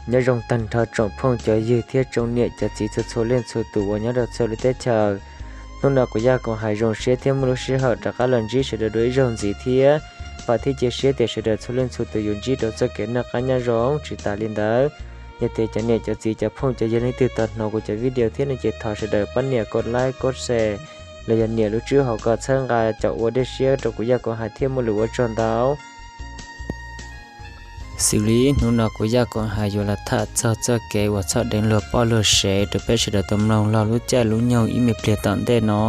Nyob zoo tag nrho tsoom phooj cov ywg thiab tsoom niam cov txiv txhua txhua leej txhua tus uas nyob rau txhua lub teb chaws. Hnub no kuv Yaj Koom Hais zoo siab thiab muaj lub sij hawm rov qab los ntsib sawv daws dua ib zaug ntxiv thiab. Vam thiab cia siab tias sawv daws txhua leej txhua tus yuav ntsib rau txoj kev noj qab nyob zoo. Tsis tas li ntawd, yog tias cov niam cov txiv cov phooj cov ywg leej twg tau hnov kuv cov video thiab no ces thov sawv daws pab nias kov like kov share los yog nias lub tswb hauv kom txhawb nqa caum ua dej siab rau kuv Yaj Koom Hais thiab muaj lus ua tsaug ntau. Xws li hnub no kuv Yaj Koom Hais yuav los tham txog txoj kev uas txhob deev luag poj luag sev rau peb sawv daws tau mloog los lub caij lub nyoog ib me pliag tom ntej no.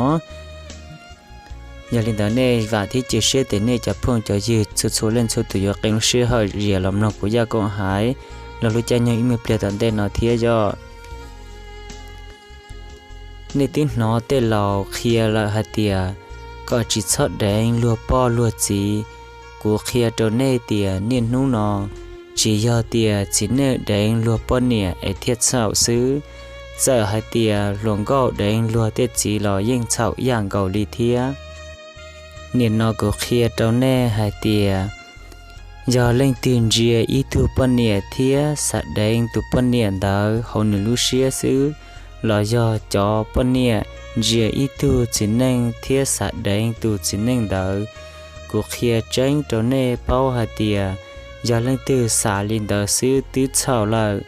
Yog li ntawd nej vam thiab cia siab tias nej cov phooj cov ywg txhua txhua leej txhua tus yuav qee lub sij hawm zias los mloog kuv Yaj Koom Hais los lub caij nyoog ib me pliag tom ntej no thiab yog nej twb hnov tej laus qhia lawm hais tias kom tsis txhob deev luag poj luag txiv. Kuv qhia rau nej tias niaj hnub no tsis yog tias txiv neej deev luag poj niam es thiaj txhaum xwb, txawm hais tias hluas nkauj deev luag tej txiv los yeej txhaum ib yam nkaus li thiab. Nim no kuv qhia rau nej hais tias yog leej twg ntsia ib tug poj niam thiab xav deev tus poj niam ntawd hauv nws lub siab xwb, los yog cov poj niam ntsia ib tug txiv neej thiab xav deev tus txiv neej ntawd, kuv qhia tseeb rau nej paub hais tias yog leej twg xav li ntawd xwb twb txhaum lawm.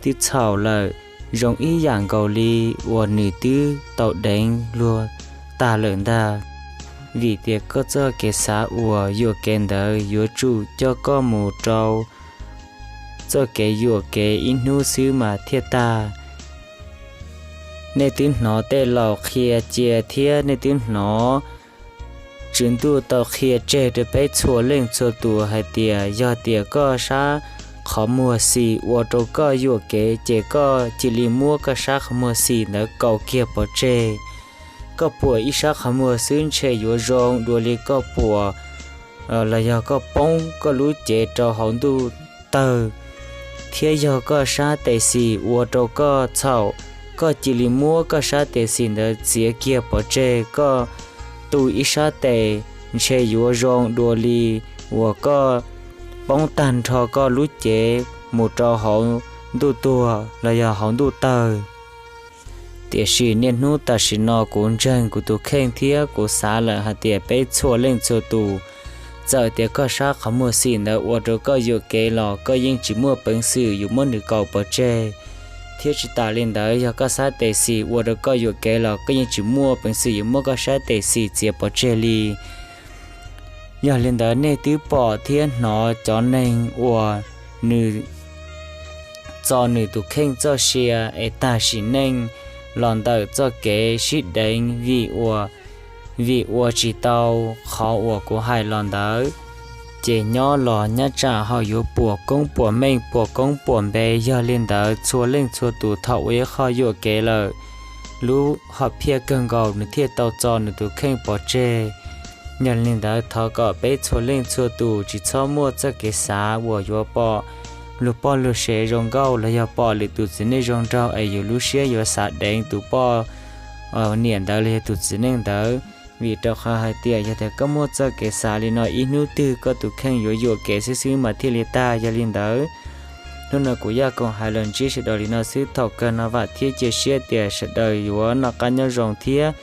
Twb txhaum lawm, zoo ib yam nkaus li uas nws twb tau deev luag tag lawm ntag. Vim tias koj txoj kev xav uas yuam kev ntawd yuav tsum coj koj mus rau txoj kev yuam kev ib hnub xwb mas thiaj tag. Nej twb hnov tej laus qhia cia thiab nej twb hnov Tswv Ntuj tau qhia tseg rau peb txhua leej txhua tus hais tias yog tias koj sab qhov muag xim ua rau koj yuam kev ces koj cia li muab koj sab qhov muag xim ntawd kaus kiag pov tseg. Koj puam ib sab qhov muag xwb ntshe yuav zoo dua li koj puam los yog koj poob koj lub cev rau hauv ntuj tawg. Thiab yog koj sab tes xis ua rau koj txhaum, koj cia li muab koj sab tes xis ntawd txiav kiag pov tseg, koj tu ib sab tes ntshe yuav zoo dua li uas koj poob tag nrho koj lub cev mus rau hauv ntuj tuag los yog hauv ntuj tawg. Tiam sis niaj hnub tam sim no kuv ntseeg kuv tus kheej thiab kuv xav lawm hais tias peb txhua leej txhua tus, txawm tias koj sab qhov muag xim ntawd ua rau koj yuam kev los koj yeej tsis muaj peev xwm yuav muab nws kaus pov tseg. Thiab tsis tas li ntawd, yog koj sab tes xis ua rau koj yuam kev los koj yeej tsis muaj peev xwm yuav muab koj sab tes xis txiav pov tseg li. Yog li ntawd, nej twb pom thiab hnov cov neeg uas nws txo nws tus kheej txoj sia es tag sim neej los ntawm txoj kev sib deev vim ua, vim ua tsis tau qhov uas kuv hais los ntawd, ces nyob los nyab tsam ho yuav puas koob puas meej puas koob puas npe. Yog li ntawd, txhua leej txhua tus thaum ua ib qho yuam kev lawm, lub hom phiaj kawg nkaus nws thiaj tau txo nws tus kheej pov tseg. Yog li ntawd, thov kom peb txhua leej txhua tus tsis txhob muaj txoj kev xav uas yuav pom luag poj luag sev zoo nkauj los yog pom lwm tus txiv neej zoo nraug es yus lub siab yuav xav deev tus poj niam ntawd los yog tus txiv neej ntawd. Vim rau qhov hais tias yog tias koj muaj txoj kev xav li no, ib hnub twg koj tus kheej yuav yuam kev xwb xwb mas thiaj li tag. Yog li ntawd, hnub no kuv Yaj Koom Hais los ntsib sawv daws li no xwb, thaum kawg no vam thiab cia siab tias sawv daws yuav noj qab nyob zoo thiab